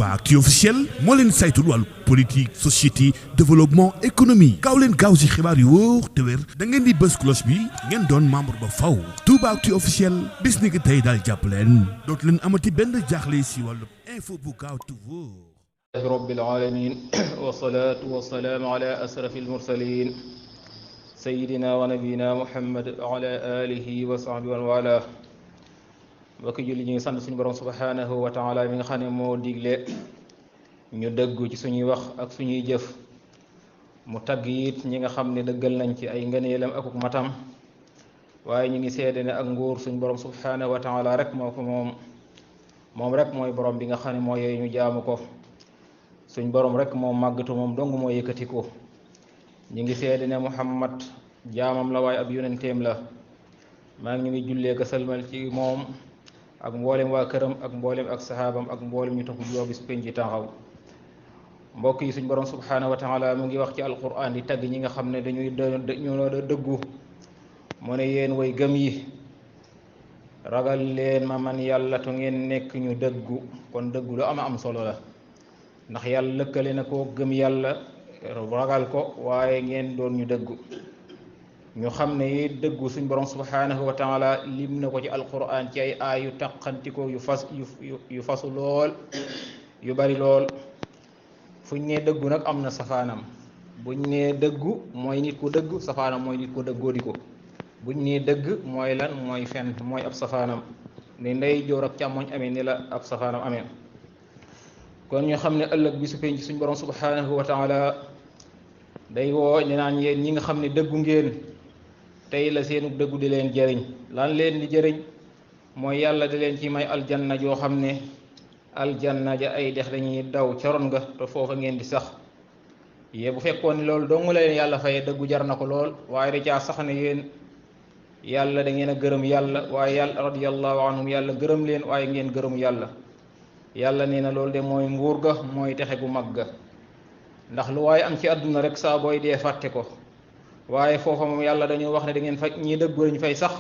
Toubaactu officiel moo leen saytul wàllu politique société développement économie gaaw leen gaaw si xibaar yu wóor te wér da ngeen di bës cloche bi ngeen doon membre ba faw Toubaactu officiel bis ni ki tey daal jàpp leen dootu leen amati benn jaaxle si wàllu info bu gaaw te wóor. rabbil alamin wasalaatu wasalaamu ala asrafil mursalin sayidina wa nabiyina muhammad wa ala alihi wa sahbihi wa wala mbokki julli ñu ngi sant suñu borom subhanahu wa taala mi nga xam ne moo digle ñu dëggu ci suñuy wax ak suñuy jëf mu tagg it ñi nga xam ne dëggal nañ ci ay ngëneelam akuk matam waaye ñu ngi seede ne ak nguur suñu borom subhanahu wa taala rek moo ko moom rek mooy borom bi nga xam ne moo yooyu ñu jaamu ko suñ borom rek moom màggatu moom dong moo yëkkati ko ñu ngi seede ne muhammad jaamam la waaye ab yonenteem la maa ngi ñu ngi jullee ko sëlmal ci moom ak mboolem waa këram ak mboolem ak sahaabam ak mboolem ñu tax bu bis penc ci taxaw mbokk yi suñ borom subhanahu wa taala mu ngi wax ci alquran di tagg ñi nga xam ne dañuy dëggu mu ne yéen way gëm yi ragal leen ma man yàlla to ngeen nekk ñu dëggu kon dëggu lu am solo la ndax yàlla lëkkale na ko gëm yàlla ragal ko waaye ngeen doon ñu dëggu ñu xam ne yi dëggu suñ borom subhanahu wa taala lim na ko ci alquran ci ay aay yu taqantikoo yu fasu lool yu bari lool fuñ nee dëggu nag am na safaanam buñ nee dëggu mooy nit ku dëggu safaanam mooy nit ku dëggoo di ko buñ nee dëgg mooy lan mooy fen mooy ab safaanam ne ndey joor ak càmmoñ amee ni la ab safaanam amee kon ñu xam ne ëllëg bi su penc suñ borom subhanahu wa taala day woo ne naan yéen ñi nga xam ne dëggu ngeen tey la seenu dëggu di leen jëriñ lan leen di jëriñ mooy yàlla di leen ci may aljanna joo xam ne aljanna ja ay dex dañuy daw ca ron nga te foofa ngeen di sax yee bu fekkoon ne loolu dong la leen yàlla fayee dëggu jar na ko lool waaye da caa sax ne yéen yàlla da ngeen a gërëm yàlla waaye yàlla radiyallahu anhum yàlla gërëm leen waaye ngeen gërëm yàlla yàlla nee na loolu de mooy nguur ga mooy texe gu mag ga ndax lu waaye am ci àdduna rek saa booy dee fàtte ko waaye foofa moom yàlla dañu wax ne da ngeen fa ñii dëggu dañu fay sax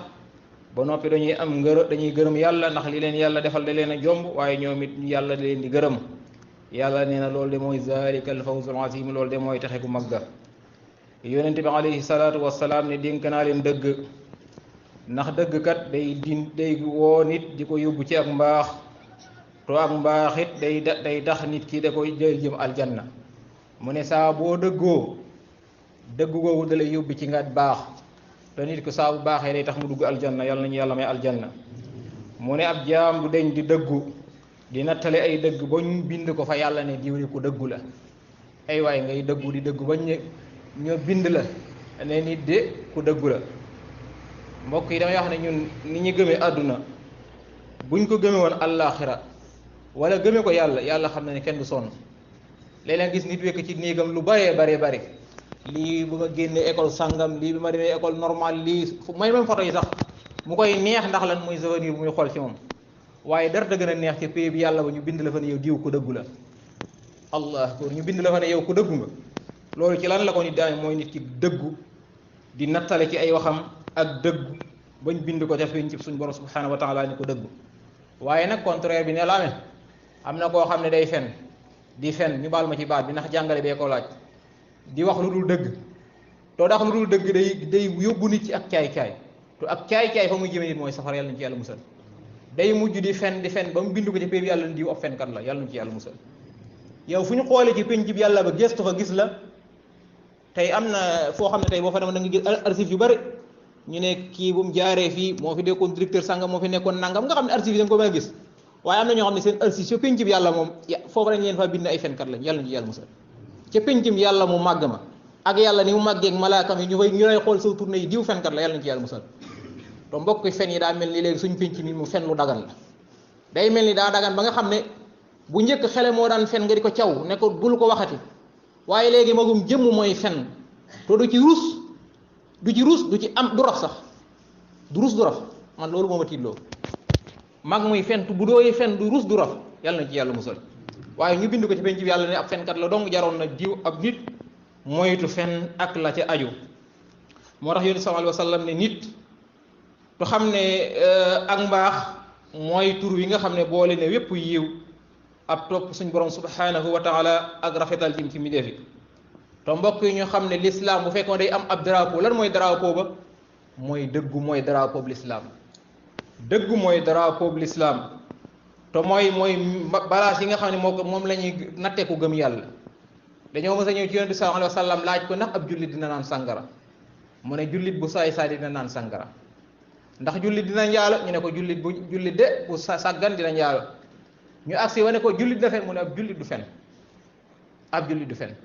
ba noppi dañuy gërëm yàlla ndax li leen yàlla defal da leen a jomb waaye ñoom it yàlla da leen di gërëm yàlla nee na loolu de mooy zalika al fawzul azim loolu de mooy texe gu mag ga yonente bi alayhi salaatu wasalaam ne dénk naa leen dëgg ndax dëgg kat day woo nit di ko yóbbu ci ak mbaax to ak mbaax it day tax nit ki da koy jëm aljanna mu ne saa boo dëggoo dëgg googu da lay yóbbu ci nga baax te nit ko saa bu baaxee day tax mu dugg aljanna yàlla nañu yàlla may aljanna mu ne ab jaam du deñ di dëggu di nattale ay dëgg ba ñu bind ko fa yàlla ne diw ku dëggu la ay waay ngay dëggu di dëggu ba ñu bind la ne nit de ku dëggu la mbokk yi damay wax ne ñun ni ñu gëmee àdduna buñ ko gëmee woon àllaaxira wala gëmee ko yàlla xam na ne kenn du sonn léeg-léeg gis nit wekk ci néegam lu bare lii bu ma génnee école sangam lii bi ma demee école normale lii may même photo yi sax mu koy neex ndax lan muy souvenir bu muy xool ci moom waaye dara da gën a neex ci pays bi yàlla ba ñu bind la fa ne yow diw ku dëggu la allah akbar ñu bind la fa ne yow ku dëggu nga loolu ci lan la ko nit daane mooy nit ki dëggu di nattale ci ay waxam ak dëggu bañ bind ko def ci suñu borom subhanahu wa taala ni ko dëggu waaye nag contraire bi ne la amee am na koo xam ne day fen di fen ñu baal ma ci baat bi ndax jàngale bee ko laaj di wax lu dul dëgg to dax lu dul dëgg day yóbbu nit ci ak caay-caay to ak caay-caay fa muy jëme nit mooy safara yàlla nañu ci yàlla musal day mujj di fen ba mu bind ko ci péeb yàlla diw ab fenkat la yàlla nañu ci yàlla musal yow fu ñu xoolee ci penc bi yàlla ba gestu fa gis la tey am na foo xam ne tey boo fa demoon da nga gis archive yu bari ñu ne kii bu mu jaaree fii moo fi nekkoon directeur sangam moo fi nekkoon nangam nga xam ne archive yi da nga ko mën a gis waaye am na ñoo xam ne seen archive ca penc bi yàlla moom foofu rek leen fa bind ay fenkat lañ yàlla nañu ci yàlla musal ca pencum yàlla mu màgg ma ak yàlla ni mu màggee ak malaakam yi ñu lay xool sa tournée yi diw fenkat la yàlla na ci yàlla musal te mbokk fen yi daa mel ni léegi suñ penc mi mu fen lu dagan la day mel ni daa dagan ba nga xam ne bu njëkk xele moo daan fen nga di ko caw ne ko bul ko waxati waaye léegi magum jëmm mooy fen te du ci ruus du ci am du raf sax du ruus du raf man loolu moo ma tiitloo mag muy fen bu dooy fen du ruus du raf yàlla na ci yàlla musal waaye ñu bind ko ci penc bi yàlla ne ab fenkat la dong jaroon na diw ab nit moytu fen ak la ca aju moo tax yonent sallallahu alayhi wa sallam ne nit tu xam ne ak mbaax mooy tur wi nga xam ne boole ne wépp yiw ab topp suñ borom subhanahu wa taala ak rafetal jëm ci mbindeef yi te mbokk yi ñu xam ne l'islam bu fekkoon day am ab drapeau lan mooy drapeau ba mooy dëggu mooy drapeau bu l'islam dëggu mooy drapeau bu l'islam te mooy balance yi nga xam ne moom la ñuy nattee ko gëm yàlla dañoo mës a ñëw ci yonent bi sallallahu alayhi wa sallam laaj ko ndax ab jullit dina naan sàngara mu ne jullit bu saay saay dina naan sàngara ndax jullit dina njaalo ñu ne ko jullit de bu sàggan dina njaalo ñu agsi wane ko jullit dina fen mu ne ab jullit du fen ab jullit du fen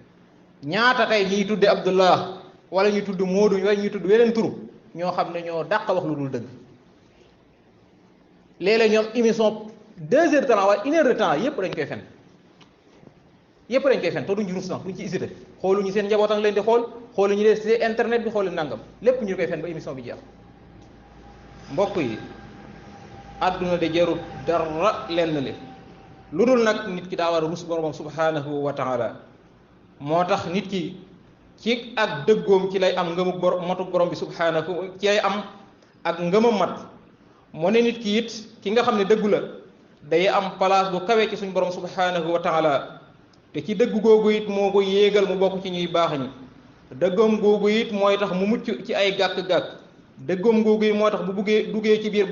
ñaata tey ñiy tudde Abdullah wala ñu tudd Moodu wala ñuy tudd weneen turu ñoo xam ne ñoo dàq wax lu dul dëgg léeg-léeg ñoom émission 2 heures de temps wala 1 heure de temps yépp dañ koy fen yépp dañ koy fen te duñ rus na duñ ci hésité xooluñu seen njaboot ak leen di xooluñu leen ci internet bi xoolu nangam lépp ñu koy fen ba émission bi jeex mbokk yi àdduna de jarut dara lenn li lu dul nag nit ki daa war a rus boromam subhanahu wa taala moo tax nit ki ci ak dëggoom ci lay am ngëmu matuk borom bi subhanahu ci lay am ak ngëmam mat moo ne nit ki it ki nga xam ne dëggu la day am place bu kawe ci suñ borom subhanahu wa taala te ci dëgg googu it moo ko yéegal mu bokk ci ñuy baax ñi dëggoom googu it mooy tax mu mucc ci ay gàkk-gàkk dëggoom googu it moo tax bu duggee ci biir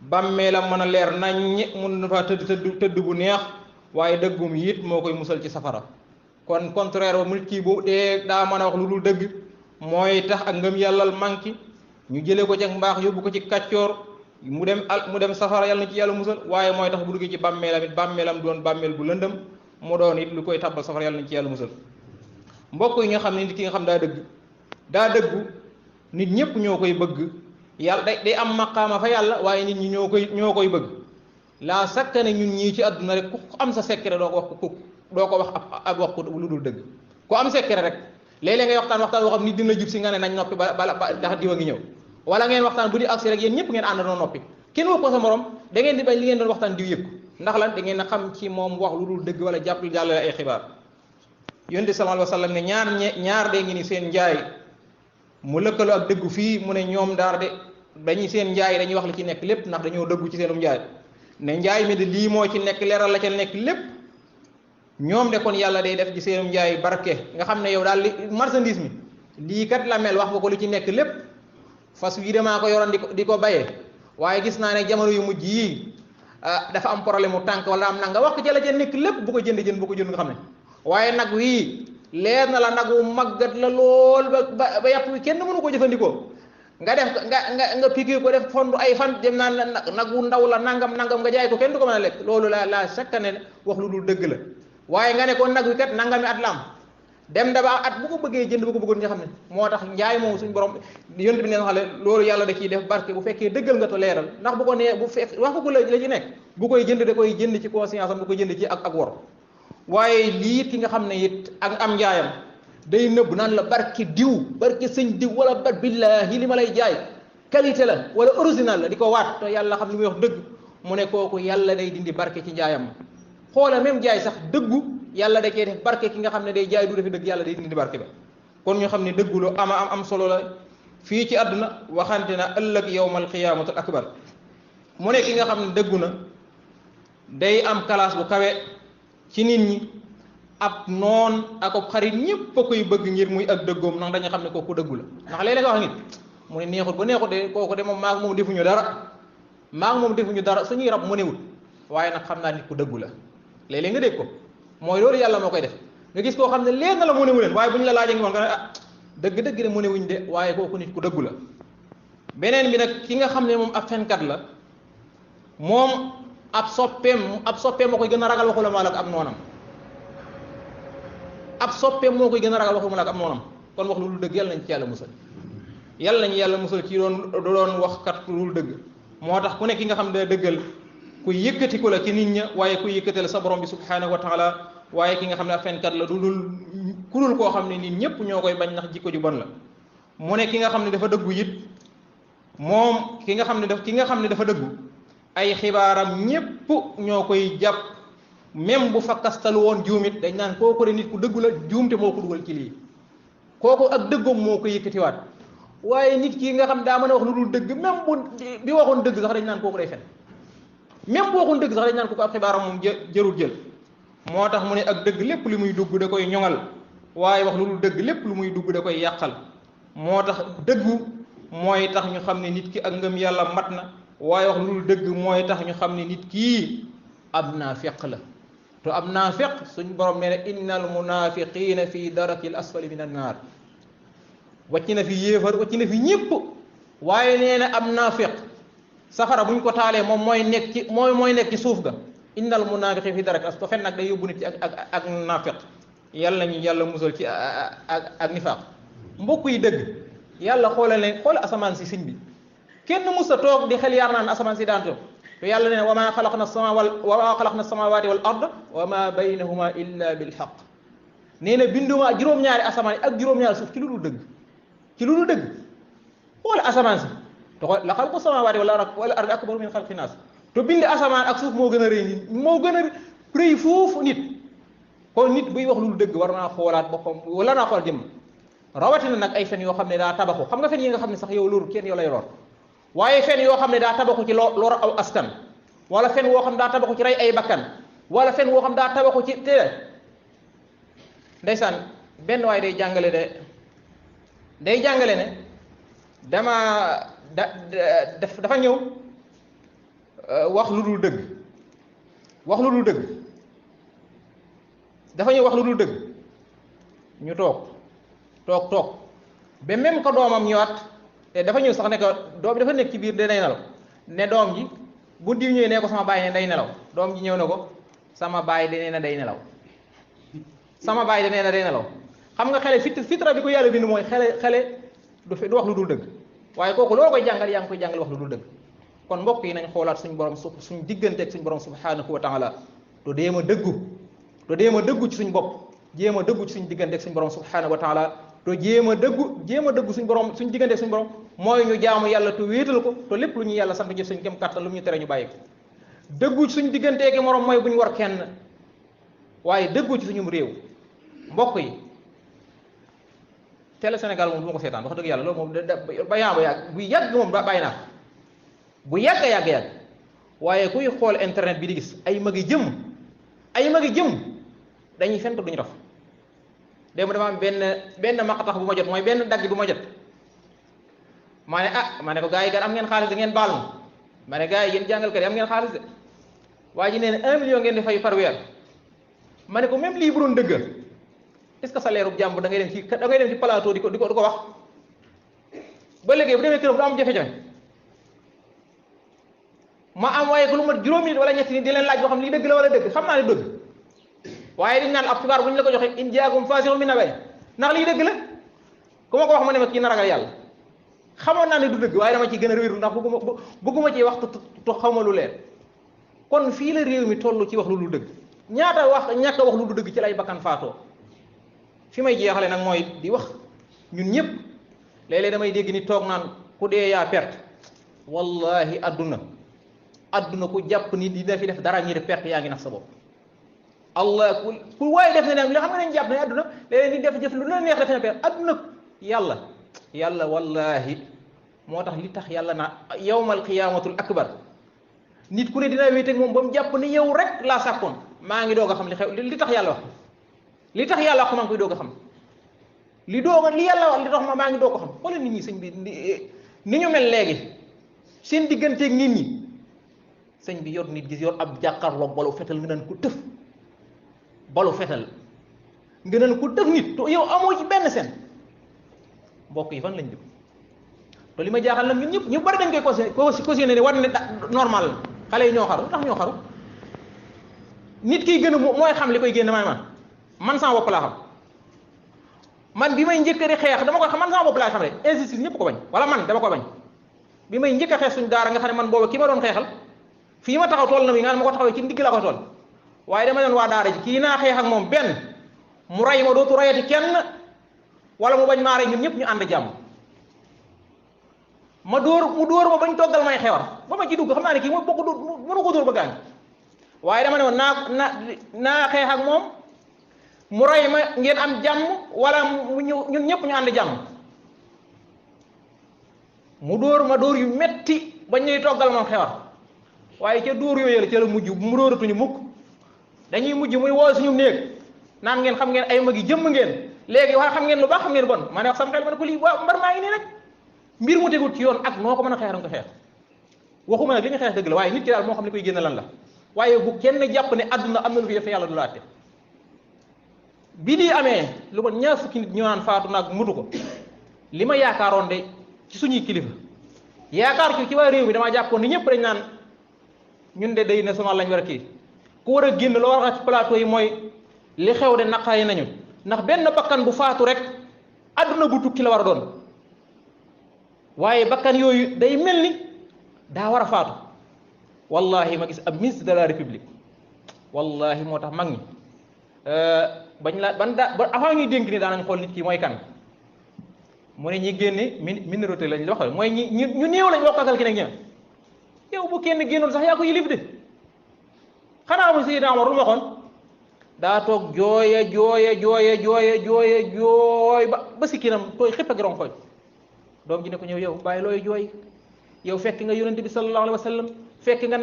bàmmeelam mën a leer nañ mun na faa tëdd bu neex waaye dëggum it moo koy musal ci safara kon contraire ba mu nit kii boobu dee daa mën a wax lu dul dëgg mooy tax ak ngëm yàllal manki ñu jëlee ko ci mbaax yóbbu ko ci kàccoor mu dem safara yàlla na ci yàlla musal waaye mooy tax bu duggee ci bàmmeelam it bàmmeelam doon bàmmeel bu lëndëm mu doon it lu koy tabbal safara yàlla na ci yàlla musal mbokk yi nga xam ne nit ki nga xam daa dëggu nit ñëpp ñoo koy bëgg yàlla day am maqaama fa yàlla waaye nit ñi ñoo koy bëgg laa sakka ne ñun ñii ci àdduna rek ku am sa secret doo ko wax ab wax ko lu dul dëgg ku am secret rek léeg-léeg ngay waxtaan woo xam nit dina jub si nga ne nañ noppi ba ndax diwa ngi ñëw wala ngeen waxtaan bu di agsi rek yéen ñëpp ngeen àndandoo noppi kenn wax ko sa morom da ngeen di bañ li ngeen doon waxtaan diw yëpp ndax lan da ngeen a xam ci moom wax lu dul dëgg wala jàppal jàllale ay xibaar yonent sallallahu alayhi wa sallam ne ñaar de ngi ni seen njaay mu lëkkaloo ak dëggu fii mu ne ñoom daar de dañuy seen njaay dañuy wax li ci nekk lépp ndax dañoo dëggu ci seenum njaay ne njaay mi de lii moo ci nekk leeral la ca nekk lépp ñoom de kon yàlla day def ci seenum njaay barke nga xam ne yow daal li marchandise mi lii kat la mel wax nga ko li ci nekk lépp fas wi damaa ko yoroon di ko bayee waaye gis naa ne jamono yu mujj yii dafa am problème mu tànk wala am na nga wax ko ca la ca nekk lépp bu ko jënd bu ko jënd nga xam ne waaye nag wii leer na la nag wu màggat la lool ba yàpp wi kenn mënu ko jëfandikoo nga def nga piqué ko def fondu ay fan dem naan nag wu ndaw la nangam nga jaay ko kenn du ko mën a lekk loolu la chaque année wax lu dul dëgg la waaye nga ne ko nag wi kat nangami at la am dem daba at bu ko bëggee jënd bu ko bëggoon nga xam ne moo tax njaay moom suñ borom yonent bi neen xale loolu yàlla da ciy def barke bu fekkee dëggal nga to leeral ndax bu ko nee bu fekk wax ko la ci nekk bu koy jënd da koy jënd ci conscience am bu ko jënd ci ak wor waaye lii it ki nga xam ne it ak am njaayam day nëbb naan la barke diw barke sëñ diw wala bar billahi li ma lay jaay qualité la wala original la di ko waat te yàlla xam li muy wax dëgg mu ne kooku yàlla day dindi barke ci njaayam xoola même jaay sax dëggu yàlla da cee def barke ki nga xam ne day jaay du defi dëgg yàlla day dindi barke ba kon ñu xam ne dëggu lu am solo la fii ci àdduna waxante na ëllëg yawmal qiyaamatul akbar mu ne ki nga xam ne dëggu na day am classe bu kawe ci nit ñi ab noon ak ab xarit ñëpp a koy bëgg ngir muy ak dëggoom ndax dañu xam ne kooku dëggu la ndax léeg-léeg nga wax nit mu ne neexut ba neexut de kooku de moom maag moom defuñu dara suñuy rab mu newut waaye nag xam naa nit ku dëggu la léeg-léeg nga dégg ko mooy loolu yàlla moo koy def nga gis koo xam ne leer na la mu newu leen waaye bu ñu la laajee nga ne dëgg-dëgg de mu newuñ de waaye kooku nit ku dëggu la beneen bi nag ki nga xam ne moom ab fenkat la moom ab soppeem moo koy gën a ragal waxu la maal ak am noonam ab soppeem moo koy gën a ragal waxu la ak am noonam kon wax lu dul dëgg yàlla nañ ci yàlla musal yàlla nañu yàlla musal ci doon wax kat lu dul dëgg moo tax ku ne ki nga xam ne dëggal ku yëkkati ko la ci nit ña waaye ku yëkkati la sa borom bi subhanahu wa taala waaye ki nga xam ne ab fenkat la du dul ku dul koo xam ne nit ñëpp ñoo koy bañ ndax jikko ju bon la mu ne ki nga xam ne dafa dëggu it moom ki nga xam ne dafa dëggu ay xibaaram ñépp ñoo koy jàpp même bu fakkastalu woon juumit dañ naan kooku de nit ku dëggu la juumte moo ko dugal ci lii kooku ak dëggoom moo ko yëkkatiwaat waaye nit ki nga xam daa mën a wax lu dul dëgg même bu bi waxoon dëgg sax dañ naan kooku day fen même boo waxul dëgg sax dañ naan ko ab xibaaram moom jërul jël moo tax mu ne ak dëgg lépp li muy dugg da koy ñoŋal waaye wax lu dul dëgg lépp lu muy dugg da koy yàqal moo tax dëggu mooy tax ñu xam ne nit ki ak ngëm yàlla mat na waaye wax lu dul dëgg mooy tax ñu xam ne nit kii ab naafiq la te ab naafiq suñ borom nee na innal munafiqina fi darakil asfali min annaar wàcc na fi yéefar wàcc na fi ñëpp waaye nee na ab naafiq safara buñ ko taalee moom mooy nekk ci suuf ga innal munafiqina fi darakil asfali fen nag day yóbbu nit ci ak naafiq yàlla nañu yàlla musal ci ak nifaaq mbokk yi dëgg yàlla xoolal asamaan si siñ bi kenn mus a toog di xel yaar naan asamaan si daan toog te yàlla ne wa maa xalaqna samaawaati wal ard wa maa baynahuma illa bil haqq nee na binduma juróom-ñaari asamaan yi ak juróom-ñaari suuf ci lu dul dëgg ci lu dul dëgg xool asamaan si te xool la xalqu samaawaati wal ard akbaru min xalqi naas te bind asamaan ak suuf moo gën a rëy nit moo gën a rëy foofu nit kon nit buy wax lu dul dëgg war naa xoolaat boppam wala naa xool jëm rawatina nag ay fen yoo xam ne daa tabaxu xam nga fen yi nga xam ne sax yow loolu kenn yow lay lor waaye fen yoo xam ne daa tabaxu ci lor aw askan wala fen woo xam daa tabaxu ci rey ay bakkan wala fen woo xam daa tabaxu ci te ndeysaan benn waaye day jàngale ne dafa ñëw wax lu dul dëgg dafa ñëw wax lu dul dëgg ñu toog ba même ko doomam ñëwaat te dafa ñëw sax ne ko doom bi dafa nekk ci biir day nelaw ne doom ji bu diw ñëwee ne ko sama baay ne day nelaw doom ji ñëw na ko sama baay de nee na day nelaw sama baay de nee na day nelaw xam nga xale fitra bi ko yàlla bind mooy xale du wax lu dul dëgg waaye kooku loolu koy jàngal yaa ngi koy jàngal wax lu dul dëgg kon mbokk yi nañ xoolaat suñ borom suñ digganteeg suñ borom subhanahu wa taala to déem a dëggu ci suñ bopp jéem a dëggu ci suñ digganteeg suñ borom subhanahu wa taala to jéem a dëggu suñ borom suñ digganteeg suñ borom mooy ñu jaamu yàlla te wéetal ko te lépp lu ñu yàlla sant jëf suñ kem kàttan lu mu ñu tere ñu bàyyi ko dëggu ci suñ digganteegi morom mooy bu ñu war kenn waaye dëggu ci suñum réew mbokk yi télé Sénégal moom du ma ko seetaan wax dëgg yàlla loolu moom ba yàgg bu yàgg moom bàyyi naa ko bu yàgg waaye kuy xool internet bi di gis ay magi jëm dañuy fent duñu raf démb dama am benn maqtax bu ma jot mooy benn dagg bu ma jot ma ne ko gars yi kat am ngeen xaalis da ngeen baal ma ne gars yi yéen jàngalkat yi am ngeen xaalis de waa ji nee na 1 million ngeen di fay par weer ma ne ko même lii bu doon dëgg est-ce que salaire bu jàmbur da ngay dem ci plateau di ko wax ba léegi bu demee këram du am jafe-jafe ma am waaye ko lu mat juróomi nit wala ñetti nit di leen laaj boo xam lii dëgg la wala dëgg xam naa ne dëgg waaye dañ naan ab xibaar bu ñu la ko joxe in jaakum faasiqun bi naba'in ndax lii dëgg la ku ma ko wax ma ne ma kii na ragal yàlla xamoon naa ne du dëgg waaye dama ci gën a réeru ndax bëgguma ci wax te xawma lu leer kon fii la réew mi toll ci wax lu dul dëgg ñàkk a wax lu dul dëgg ci lay bakkan faatoo fi may jeexale nag mooy di wax ñun ñëpp léeg-léeg damay dégg ni toog naan ku dee yaa perte wallahi adduna ku jàpp ni dina fi def dara ñi def perte yaa ngi nax sa bopp allah ku waaye def ne nag li xam nga nañ jàpp ne adduna léeg-léeg ni def jëf lu la neex def na perte adduna yàlla wallahi moo tax li tax yàlla na yawmal qiyaamatul akbar nit ku ne dina wéeteeg moom ba mu jàpp ni yow rek laa sàkkoon maa ngi doog a xam li xew li tax yàlla wax maa ngi koy doog a xam li yàlla wax li tax maa ngi doog a xam xoolal nit ñi sëñ bi ni ñu mel léegi seen digganteeg nit ñi sëñ bi yor nit gis yor ab jàkkaarloog balu fetal nga naan ko tëf nit to yow amoo ci benn seen mbokk yi fan lañ jëm te li ma jaaxal nag ñun ñëpp ñu bari dañ koy cautionné ne war ne normal la xale yi ñoo xaru lu tax ñoo xaru nit kiy gën a mooy xam li koy génn man sama bopp laa xam man bi may njëkk di xeex dama ko xam man sama bopp laa xam rek injustice ñëpp ko bañ wala man dama ko bañ bi may njëkk a xeex suñu daara nga xam ne man booba ki ma doon xeexal fii ma taxaw tool na mi nga xam ne ma ko taxawee ci ndigg la ko tool waaye dama doon waa daara ji kii naa xeex ak moom benn mu ray ma dootu rayati kenn wala mu bañ maa rey ñun ñëpp ñu ànd jàmm mu dóor ma bañ toggal may xewar ba ma ci dugg xam naa ne kii mooy bokk mënu ko dóor ba gaañ waaye dama ne woon naa xeex ak moom mu rey ma ngeen am jàmm wala mu ñun ñëpp ñu ànd jàmm mu dóor ma dóor yu metti bañ ñuy toggal moom xewar waaye ca dóor yooyu la ca la mujj mu dóoratuñu mukk dañuy mujj muy woo suñu néeg naan ngeen xam ngeen ay mag yi jëmm ngeen léegi waa xam ngeen lu baax xam ngeen bon ma ne wax sama xel ma ne ko lii waaw mbar maa ngi nii rek mbir mu tegut ci yoon ak noo ko mën a xeex nga xeex waxuma nag li nga xeex dëgg la waaye nit ki daal moo xam ne koy génn lan la waaye bu kenn jàpp ne àdduna am na lu fi def te yàlla du laate bi lii amee lu ko ñaar fukki nit ñu naan faatu naag mutu ko li ma yaakaaroon de ci suñuy kilifa yaakaar ci waa réew mi damaa jàppoon ni ñëpp dañ naan ñun de day national lañ war a kii ku war a génn loo war a ci plateau yi mooy li xew de naqari nañu ndax benn bakkan bu faatu rek àdduna bu tukki la war a doon waaye bakkan yooyu day mel ni daa war a faatu wallahi ma gis ab ministre de la république wallahi moo tax mag ñi bañ la ban daa ba avant ñuy dénk ni daanañ xool nit ki mooy kan mu ne ñi génne minorité lañ wax mooy ñu néew lañ bokkakal ki nag ña yow bu kenn génnoon sax yaa ko yilif de xanaa mu Seydina Omar lu ma waxoon daa toog jooye jooy ba sikkinam tooy xëpp ak ronkoñ doom ji ne ko ñëw yow bàyyi looy jooy yow fekk nga yonente bi sallallahu alayhi wa sallam fekk nga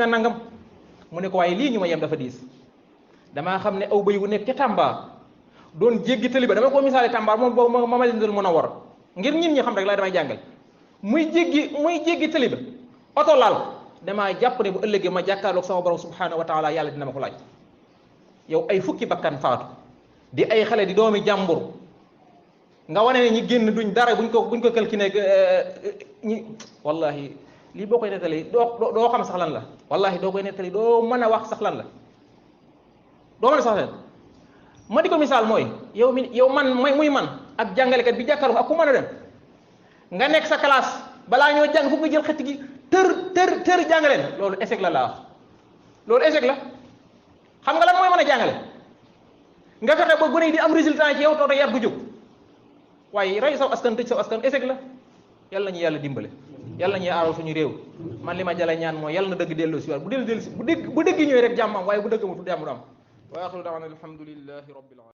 nangam mu ne ko waaye lii ñu ma yem dafa diis damaa xam ne aw bëy wu nekk ca Tamba doon jéggi tëli ba dama ko misaale Tamba moom boobu ma Madinatul Munawwara ngir ñin ñi xam rek laa damay jàngal muy jéggi tëli ba oto laal damaa jàpp ne bu ëllëgee ma jàkkaarloog sama borom subhanahu wa taala yàlla dina ma ko laaj yow ay fukki bakkan faatu di ay xale di doomi jàmbur nga wane ne ñi génn duñ dara buñ ko calculé ñi wallahi lii boo koy nettali doo xam sax lan la wallahi doo koy nettali doo mën a wax sax lan la doo mën a sax leen ma di ko misaal mooy yow man muy man ak jàngalekat bi jàkkaarloo ak ku mën a dem nga nekk sa classe balaa ñoo jàng fu nga jël xëtt gi tër jàngaleen loolu échec la laa wax loolu échec la xam nga lan mooy mën a jàngale nga fexe ba gune yi di am résultat ci yow tooto yar gu jóg waaye rey saw askan tëj saw askan échec la yàlla nañu yàlla dimbale yàlla nañu aaral suñu réew man li ma jale ñaan mooy yàlla na dëgg delloo si waat bu dëgg ñëwee rek jàmm am waaye bu dëgg mu jàmm du am wa axiru da'waana alhamdulillahi rabbil alamin